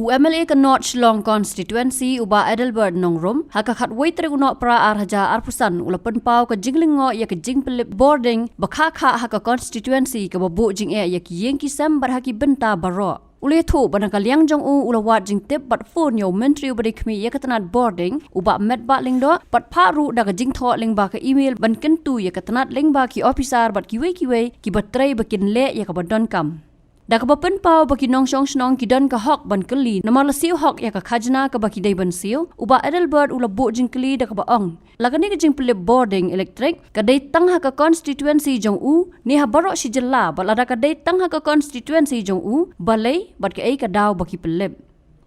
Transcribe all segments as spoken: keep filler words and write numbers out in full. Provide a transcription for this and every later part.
U M L A ka North Shillong Constituency, u Bah Adelbert Nongrum, ha ka khatwei tarik u Nohprah ar hajar arphew san, u la pynpaw ka jinglyngngoh ïa ka jingpyllip bording ba kha kha ha ka constituency kaba buh jingeh ïa ki ïing ki sem bad ha ki bynta baroh. U la ïathuh ba na ka liang jong u, u la wad jingtip bad phone ïa u Myntri uba dei khmih ïa ka tnat bording, u Bah Metbah Lyngdoh, bad phah ruh da ka jingthoh lyngba ka email ban kyntu ïa ka tnat lyngba ki ophisar bad kiwei kiwei kiba trei ba kin leh ïa kaba donkam. Da kaba pynpaw ba ki nongshong shnong ki don ka hok ban kylli namar la siew hok ïa ka khajna kaba ki dei ban siew, u Bah Adelbert u la buh jingkylli da kaba ong, la kane ka jingpyllip bording elektrik ka dei tang ha ka constituency jong u ne ha baroh shi jylla, bad lada ka dei tang ha ka constituency jong u, balei bad kaei ka daw ba ki pyllip?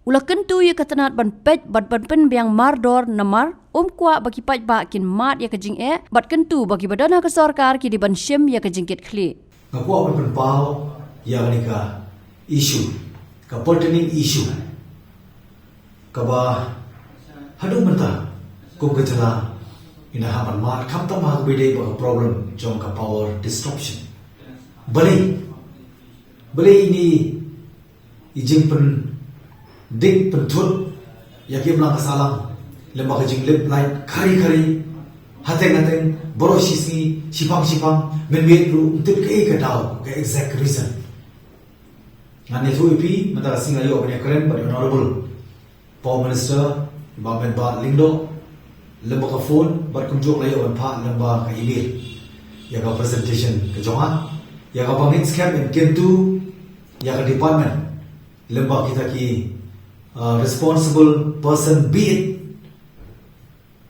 U la kyntu ïa ka tnat ban peit bad ban pynbiang mardor namar um kwah ba ki paidbah kin mad ïa ka jingeh bad kyntu ba kiba don ha ka sorkar ki dei ban shim ïa ka jingkitkhlieh. Nga kwah ban pynpaw ïa kane ka issue, ka pertinent issue, kaba haduh mynta kum ka jylla ngi la hap ban mad, khamtam ha kaba ïadei bad ka problem jong ka power disruption. Balei, balei ine i jingpyndik pynthut ïa ki imlang ka sahlang lyngba ka jinglip light khari khari, hateng hateng, baroh shi sngi, shiphang shiphang, mynmiet ruh ym tip kaei ka daw, ka exact reason. Ngan ïathuh ïa phi, mynta ka sngi nga ïoh ban ïakren bad Honorable Power Minister, Bah Metbah Lyngdoh, lyngba ka phone, bad kumjuh la ïoh ban phah lyngba ka email ïa ka presentation ka jong nga, ïa kaba ngin skhem ban kyntu ïa ka department lyngba kita ki, uh, responsible person, be it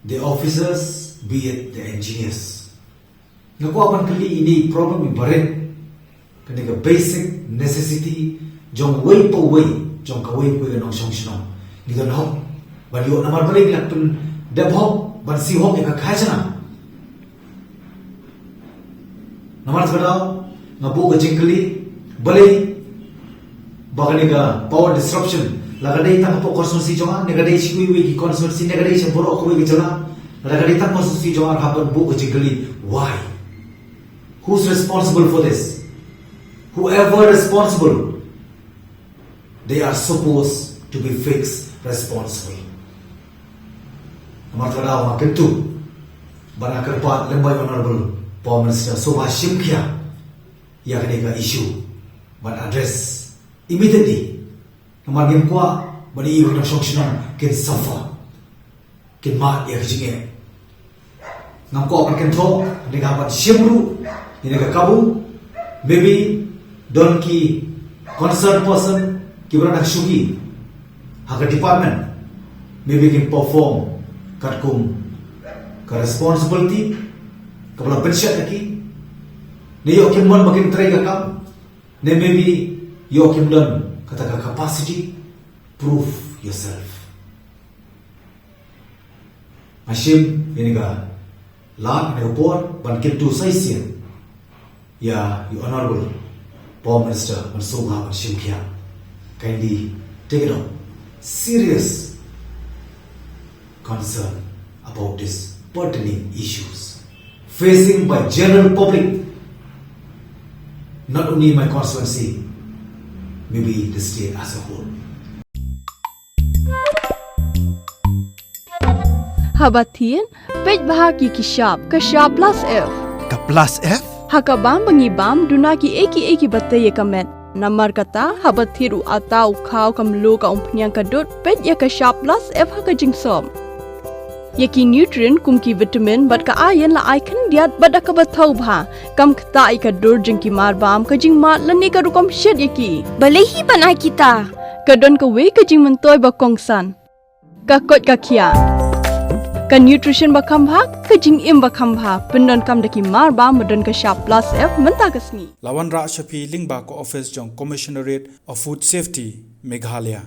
the officers, be it the engineers. Nga kwah ban kylli ine i problem iba rit, kane ka basic necessity jong uwei pa uwei, jong kawei pa kawei ka nongshong shnong. Ngi don hok ban ïoh, namar balei ngi la pyndep hok ban siew hok ïa ka khajna? Namar kata ka daw nga buh ka jingkylli, balei ba kane ka power disruption, la ka dei tang hapoh constituency jong nga, ne ka dei sha kiwei kiwei ki constituency, ne ka dei sha baroh kawei ka jylla, la ka dei tang constituency jong nga, hap ban buh ka jingkylli, why? Who's responsible for this? Whoever responsible, they are supposed to be fixed responsible. Namar kata ka daw nga kyntu bad nga kyrpad lyngba i Honorable Power Minister, sngewbha shim khia ïa kane ka issue ban address immediately. Namar ngim kwah ban ïoh ïa ki nongshong shnong kin suffer, kin mad ïa ka jingeh. Ngam kwah ban kynthoh, ne nga hap ban shim ruh ïa kane ka kabu. Maybe don ki concerned person kiba don ha ka shuki ha ka department, maybe kin perform katkum ka responsibility kaba la pynshet ïa ki, ne ïoh kim mon ba kin trei ka kam, ne maybe ïoh kim don kata ka capacity. Prove yourself. Nga shim ïa kane ka lad, ïa kane ka por ban kyntu sa shisien ïa i Honorable Power Minister, ban sngewbha ban shim khia. Kindly take it up. Serious concern about these pertinent issues facing by general public, not only my constituency, maybe the state as a whole. Haba thied, peit bha ïa ki shap, ka shap plus F. Ka plus F? Ha ka bam ba ngi bam, duna kiei kiei kiba tei ïa ka met. Namar kata, haba thied u atta, u khaw, ka mluh, ka umphniang, ka dud, peit ïa ka shap plus F ha ka jingsop. Ïa ki nutrient kum ki vitamin bad ka iron la ai khyndiat bad da kaba thaw bha. Kam ktah ïa ka dur jong ki mar bam, ka jingmad lane ka rukom shet ïa ki. Balei hi ban ai kita? Ka don kawei ka jingmyntoi ba kongsan. Ka koit ka khiah. Ka nutrition ba kham bha, ka jingim ba kham bha. Pyndonkam da ki mar bam ba don ka shap plus F mynta ka sngi. La wanrah sha phi lyngba ka office jong Commissionerate of Food Safety, Meghalaya.